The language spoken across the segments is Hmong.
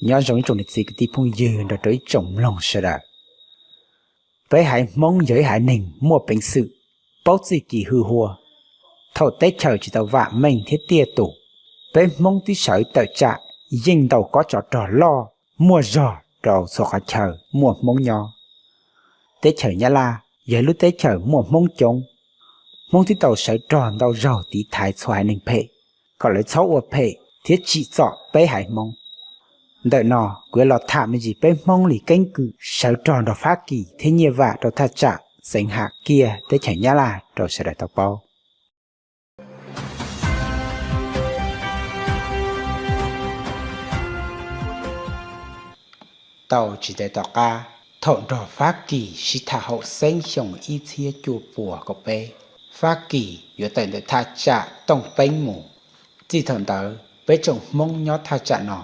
Nyob zoo ib tsoom niam txiv kwv tij phooj ywg nrog rau ib tsoom mloog sawv daws. Peb haiv Hmoob yog ib haiv neeg muaj peev xwm, paub txuj ci hwj huaj. Thaum teb chaws tsis tau vam meej thiab tiaj tus, peb Hmoob twb sawv tawm tsam yeej ntau kob tsov rog loj muaj zog rau txhua qhov chaw muaj Hmoob nyob. Teb chaws Nyab Laj yog ib lub teb chaws muaj Hmoob coob. Hmoob twb tau sawv rog ntau zaug tiv thaiv txhua haiv neeg phem, kom lawv txhob ua phem thiab tsim txom peb haiv Hmoob. Ntawm no kuv yuav los tham me ntsis peb Hmoob li keeb kwm sawv rog nrog Fab Kis thiab Nyiaj Vam rau thaj tsam xeev Ham Kiaj teb chaws Nyab Laj rau sawv daws tau paub. Tau tsis ntev tom qab, thaum nrog Fab Kis sib tham haum xeeb xyoo ib txhiab cuaj puas kaum peb, Fab Kis yuav tawm ntawm thaj tsam Tooj Peeb mus. Txij thaum ntawd peb tsoom Hmoob nyob thaj tsam no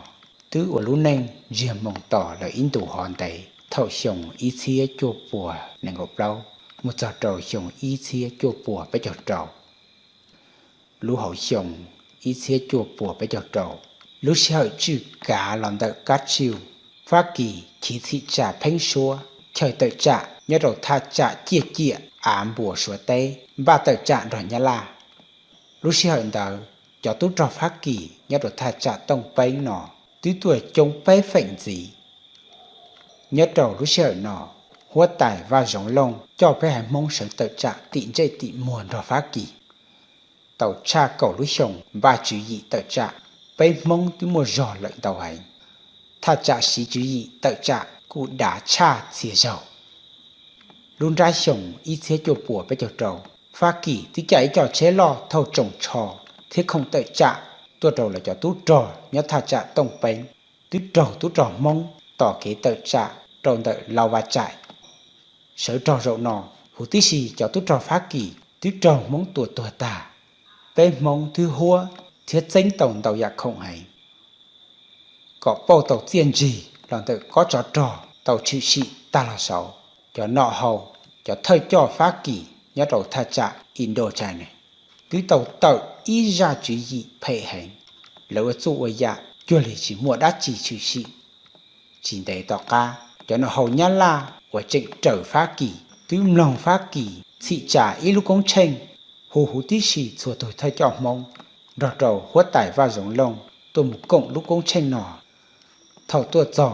twb ua lub neej ntsiag moo tos lawm ib ntus hov ntev thaum xyoo ib txhiab cuaj puas nees nkaum plaub mus txog rau xyoo ib txhiab cuaj puas peb caug rau. Lub hauv xyoo ib txhiab cuaj puas peb caug rau, lub sij hawm tswj kav los ntawm kab tsiuj, Fab Kis chiv txhim tsa pheeb suab chaw tawm tsam nyob rau thaj tsam ciaj ciam av npuas Suav teb npaj tawm tsam nrog Nyab Laj. Lub sij hawm ntawd cov tub rog Fab Kis nyob rau thaj tsam Tooj Peeb no twb tuaj coob peb feem ntxiv. Nyob rau lub sij hawm no, huab tais Vaj Zoov Looj coj peb haiv Hmoob sawv tawm tsam tim ntsej tim muag nrog Fab Kis. Tau tshaj kaum lub xyoo npaj tswv yim tawm tsam, peb Hmoob twb muaj zog lawm ntau heev. Thaj tsam siv tswv yim tawm tsam kuj dav tshaj txhia zaug. Lub nrab xyoo ib txhiab cuaj puas peb caug rau, Fab Kis twb caj ib co tsheb loj thauj tsoos tsho thiab khoom tawm tsam tuaj rau lawv cov tub rog nyob thaj tsam Tooj Peeb, twb raug tub rog Hmoob tos kev tawm tsam rau ntawm Lau Vaj Tsaim. Sawv rog zaum no, huv tib si cov tub rog Fab Kis twb raug Hmoob tua tuag tag. Peb Hmoob twb huab thiab txeeb tau ntau yam khoom heev. Kom pauj tau txiaj ntsig los ntawm kob tsov rog tau tshwm sim tag los saud, cov nom hau, cov thawj coj Fab Kis nyob rau thaj tsam Indochina twb tau tawm ib zaj tswv yim phem heev. Lawv ua txuj ua yam cuag li tsis muaj dab tsi tshwm sim. Tsis ntev tom qab, cov nom hau Nyab Laj uas tseem raws Fab Kis twb mloog Fab Kis txhim tsa ib lub koob tsheej, hu huv tib si txhua tus thawj coj Hmoob nrog rau huab tais Vaj Zoov Looj tuaj mus koom lub koob tsheej no. Thaum tuaj txog,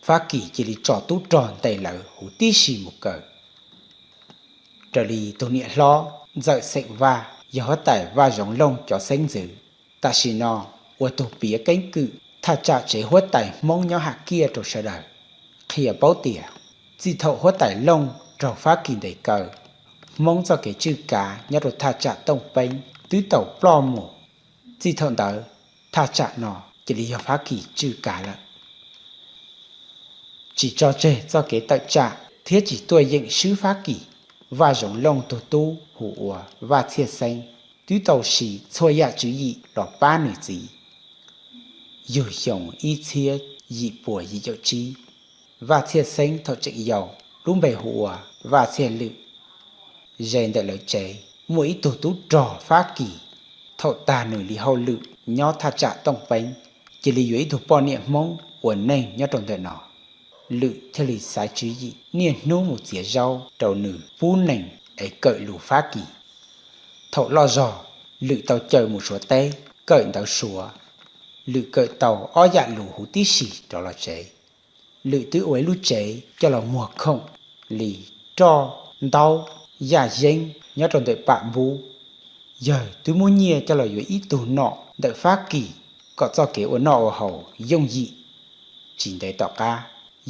Fab Kis cia li tso tub rog ntes lawv huv tib si mus kaw. Raws li tus niam hlob Ntxawm Xeem Vaj yog huab tais Vaj Zoov Looj cov xeeb ntxwv, tam sim no ua tus piav keeb kwm thaj tsam tsev huab tais Hmoob nyob Ham Kiaj rau sawv daws, qhia paub tias txij thaum huab tais Looj raug Fab Kis ntes kaw, Hmoob txoj kev tswj kav nyob rau thaj tsam Tooj Peeb twb tau ploj mus. Txij thaum ntawd, thaj tsam no cia li yog Fab Kis tswj kav lawm. Tsis tso tseg txoj kev tawm tsam thiab tsis tuaj yeem swb Fab Kis, Vaj Zoov Looj tug tub hu ua Vaj Txhiaj Xeeb twb tau siv txhua yam tswv yim los pab nws txiv. Yug xyoo ib txhiab yim puas yim caum tsib, Vaj Txhiaj Xeeb thaum tseem yau, lub npe hu ua Vaj Txhiaj Lwm. Ze ntawm lawv tsev muaj ib tug tub rog Fab Kis, thaum tag nws li hauj lwm nyob thaj tsam Tooj Peeb, cia li yuav ib tug poj niam Hmoob ua neeg nyob rau ntawm no. Lwm thiaj li xaiv tswv yim niaj hnub mus txiav zaub rau nws pub nees es kawm lus Fab Kis. Thaum loj zog, Lwm tau caw mus Suav teb kawm ntawv Suav. Lwm kawm tau ob yam lus huv tib si rov los tsev. Lwm twb ua ib lub tsev coj los muag khoom li roj, ntaub, yaj yeeb nyob rau ntawm pam npub. Yawg twb muab nyiaj coj los yuav ib tug nom ntawm Fab Kis kom txoj kev ua noj ua haus yooj yim. Tsis ntev tom qab,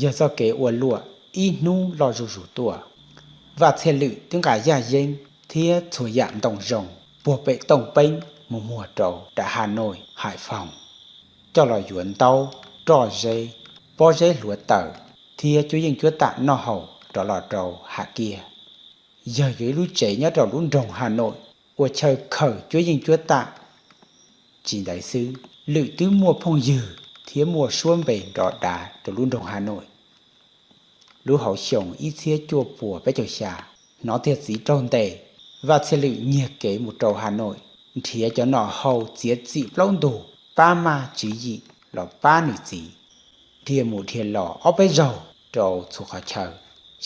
yawg txoj kev ua luam ib hnub loj zuj zus tuaj. Vaj Txhiaj Lwm twb nqa yaj yeeb thiab txhua yam ntoo zoo puag pem Tooj Peeb mus muag rau nram Has Nois, Hais Foos, coj los yuav ntaub, roj zeb, pob zeb hluav taws thiab cuab yeej cuab tam noj haus rov los rau Ham Kiaj. Yawg yuav ib lub tsev nyob rau lub nroog Has Nois ua chaw khaws cuab yeej cuab tam. Tsis ntev xwb, Lwm twb muaj phooj ywg thiab muaj suab npe nrov dav rau lub nroog Has Nois. Lub hauv xyoo ib txhiab cuaj puas peb caug xya, hnov tias txiv raug ntes, Vaj Txhiaj Lwm nyiag kev mus rau Has Nois, nrhiav cov nom hau txiav txim plaub ntug pab maj tswv yim los pab nws txiv. Dhia mus dhia los ob peb zaug rau txhua qhov chaw,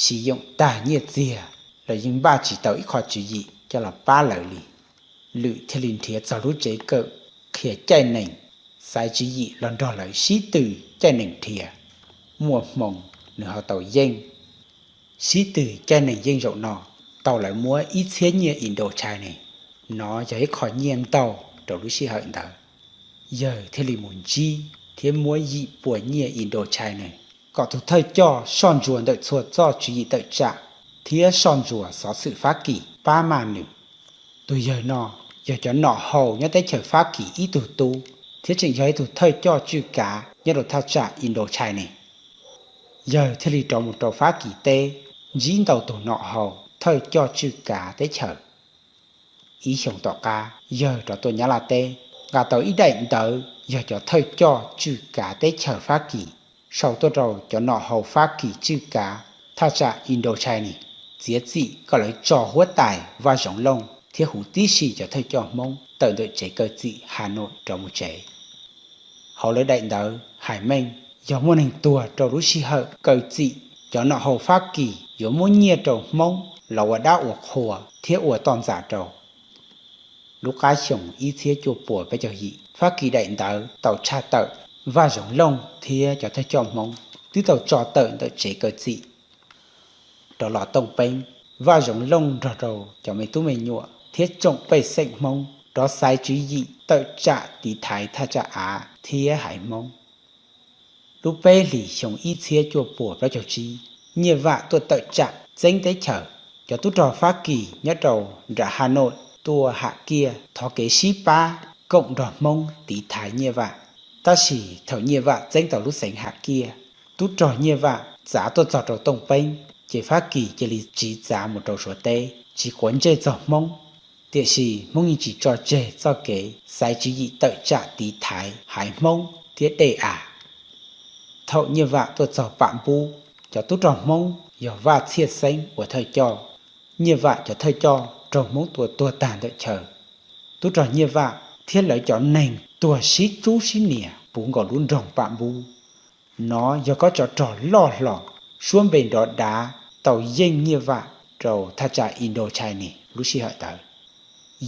siv yoom tag nyiaj txiag los yeej npaj tsis tau ib qho tswv yim coj los pab lawv li. Lwm thiaj li nrhiav txog lub tsev kawm qhia caij nees, xaiv tswv yim los nrog lawv sib tw caij nees dhia, muaj hmoo nws ho tau yeej. Sib tw caij nees yeej zaum no tau lawv muab ib txhiab nyiaj Indochina. Nov yog ib qho nyiaj ntau rau lub sij hawm ntawd. Yawg thiaj li mus ntsib thiab muab yim puas nyiaj Indochina kom tus thawj coj soj ntsuas ntawm txhua txoj tswv yim tawm tsam thiab soj ntsuas xov xwm Fab Kis pab maj nws. Tus yawg no yog cov nom hau nyob teb chaws Fab Kis ib tug tub thiab tseem yog ib tug thawj coj tswj kav nyob rau thaj tsam Indochina. Yawg thiaj li rov mus rau Fab Kis teb, ntsib ntau tus nom hau thawj coj tswj kav teb chaws. Ib xyoos tom qab yawg rov tuaj Nyab Laj teb, nqa tau ib daim ntawv yog cov thawj coj tswj kav teb chaws Fab Kis sau tuaj rau cov nom hau Fab Kis tswj kav thaj tsam Indochina, txiav txim kom lawv tso huab tais Vaj Zoov Looj thiab huv tib si cov thawj coj Hmoob tawm ntawm tsev kaw txim Has Nois rov mus tsev. Hauv lawv daim ntawv hais meej, yog muaj neeg tuag rau lub sij hawm kaw txim, cov nom hau Fab Kis yuav muab nyiaj rau Hmoob los ua dab ua qhua thiab ua toj ntxas rau. Lub qab xyoo ib txhiab cuaj puas peb caug yim, Fab Kis daim ntawv tau tshaj tawm, Vaj Zoov Looj thiab cov thawj coj Hmoob twb tau tso tawm ntawm tsev kaw txim. Rov los Tooj Peeb, Vaj Zoov Looj nrog rau cov me tub me nyuam thiab tsoom pej xeem Hmoob rov xaiv tswv yim tawm tsam tiv thaiv thaj tsam av thiab haiv Hmoob. Lub peb hlis xyoo ib txhiab cuaj puas plaub caug tsib, Nyiaj Vaj tuaj tawm tsam txeeb teb chaws. Cov tub rog Fab Kis nyob rau nram Has Nois tuaj Ham Kiaj thov kev sib pab koom nrog Hmoob tiv thaiv Nyiaj Vaj. Tab sis thaum Nyiaj Vaj txeeb tau lub xeev Ham Kiaj, tub rog Nyiaj Vaj txav tuaj txog rau Tooj Peeb, ces Fab Kis cia li tsiv txav mus rau Suav teb tsis quav ntsej txog Hmoob. Tiam sis Hmoob yeej tsis tso tseg txoj kev xaiv tswv yim tawm tsam tiv thaiv haiv Hmoob thiab dej av. Thaum Nyiaj Vaj tuaj txog Pam Npub, cov tub rog Hmoob yog Vaj Txhiaj Xeeb ua thawj coj. Nyiaj Vaj cov thawj coj raug Hmoob tua tuag tag ntawm chaw. Tub rog Nyiaj Vaj thiab lawv cov neeg tuag sib tsub sib nias puv nkaus lub nroog Pam Npub. Nov yog kob tsov rog loj hlo, suab npe nrov dav tau yeej Nyiaj Vaj rau thaj tsam Indochina lub sij hawm ntawd.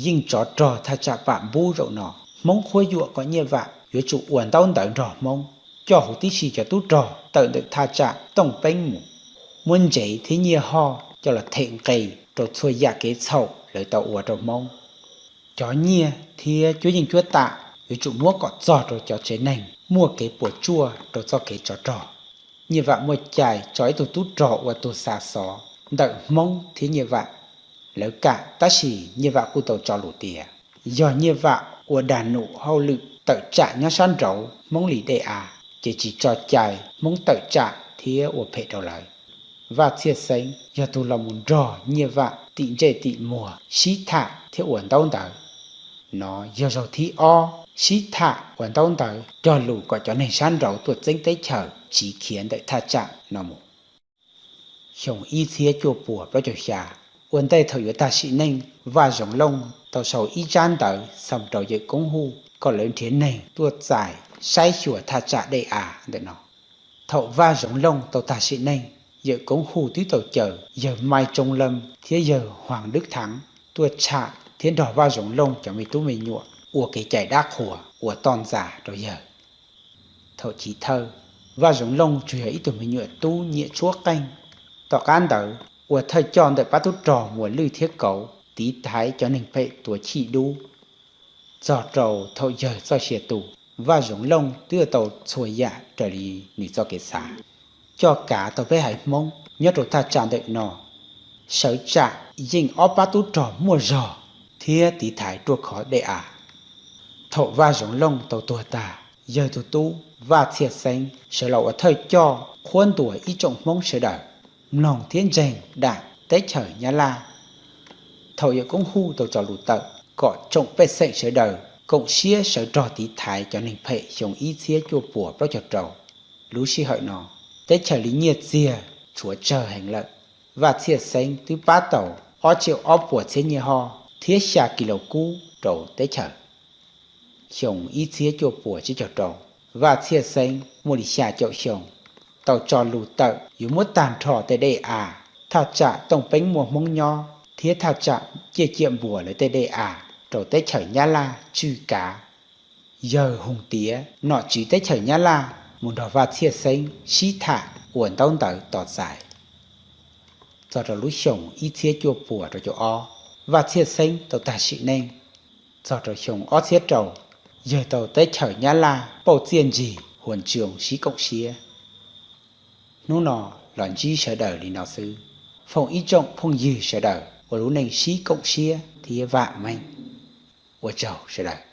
Yeej tsov rog thaj tsam Pam Npub zaum no, Hmoob qhuab yuam kom Nyiaj Vaj yuav tsum ua ntaub ntawv nrog Hmoob, coj huv tib si cov tub rog tawm ntawm thaj tsam Tooj Peeb mus, muab ntsev thiab nyiaj hoj coj los them nqe rau txhua yam kev txhaum lawv tau ua rau Hmoob. Cov nyiaj thiab cuab yeej cuab tam yuav tsum muab kom txog rau cov tsev neeg muaj kev puas tsuaj rau txoj kev tsov rog. Nyiaj Vaj muaj cai tso ib tug tub rog ua tus xa xov ntawm Hmoob thiab Nyiaj Vaj. Lawv kam, tab sis Nyiaj Vaj kuj tau tso lus tias yog Nyiaj Vaj ua dag num hauj lwm tawm tsam nyob sab nraud Hmoob li dej av, ces tsis tso cai Hmoob tawm tsam thiab ua phem rau lawv. Vaj Txhiaj Xeeb yog tus los mus nrog Nyiaj Vaj tim ntsej tim muag sib tham thiab ua ntaub ntawv. Nov yog zaug thib ob sib tham ua ntaub ntawv cog lus kom cov neeg sab nraud tuaj txeeb teb chaws tsiv khiav ntawm thaj tsam no mus. Xyoo ib txhiab cuaj puas plaub caug xya, ua ntej thaum yuav tag sim neej, Vaj Zoov Looj tau sau ib tsab ntawv xa rau yawm Koob Huj kom lawv nrhiav neeg tuaj txais saib xyuas thaj tsam dej av ntawm no. Thaum Vaj Zoov Looj tau tag sim neej, yawm Koob Huj twb tau caw yawg Mai Tsoo Leej thiab yawg Huas Dwb Thaav tuaj tsham thiab nrog Vaj Zoov Looj cov me tub me nyuam ua kev cai dab qhuas ua toj ntxas rau yawg. Thaum chiv thawj, Vaj Zoov Looj tsuas yog ib tug me nyuam tub nyiam tshuab qeej. Tom qab ntawd, ua thawj coj ntawm pab tub rog Muas Lwj thiab Kauv tiv thaiv cov neeg phem tuav chij dub. Txog rau thaum yawg txoj sia tu, Vaj Zoov Looj twb tau txhua yam raws li nws txoj kev xav, coj kav tau peb haiv Hmoob nyob rau thaj tsam ntawm no. Sawv tsam yeej ob pab tub rog muaj zog thiab tiv thaiv ruaj khov dej av. Thaum Vaj Zoov Looj tau tuag tag, yawg tus tub Vaj Txhiaj Xeeb sawv los ua thawj coj qhuab ntuas ib tsoom Hmoob sawv daws mloog thiab ntseeg dam teb chaws Nyab Laj. Thaum yawm Koob Huj tau tso lus tawm kom tsoom pej xeem sawv daws koom siab sawv rog tiv thaiv cov neeg phem xyoo ib txhiab cuaj puas plaub caug rau, lub sij hawm no teb chaws li nyiaj txiag tshuav tsawg heev lawm. Vaj Txhiaj Xeeb twb pab tau ob tsiaum ob puas txhiab nyiaj hoj thiab xya kis laus kub rau teb chaws. Xyoo ib txhiab cuaj puas tsib caug rau, Vaj Txhiaj Xeeb muaj li xya caum xyoo, tau tso lus tawm yuav muab tag nrho tej dej A, thaj tsam tooj peeb muaj Hmoob nyob thiab thaj tsam ciaj ciam npuas lawv tej dej A rau teb chaws Nyab Laj tswj kav. Yawg Hoo Tiav, nom tswv teb chaws Nyab Laj, mus nrog Vaj Txhiaj Xeeb sib tham ua ntaub ntawv tos txais. Txog rau lub xyoo ib txhiab cuaj puas rau caum ob, Vaj Txhiaj Xeeb tau tag sim neej. Txog rau xyoo ob txhiab rau, yawg tau teb chaws Nyab Laj pauj txiaj ntsig huas ntsoov sib koom siab. Hnub no los ntsib sawv daws li no xwb. Foom ib tsoom phooj ywg sawv daws ua lub neej sib koom siab thiab vam meej. Ua tsaug sawv daws.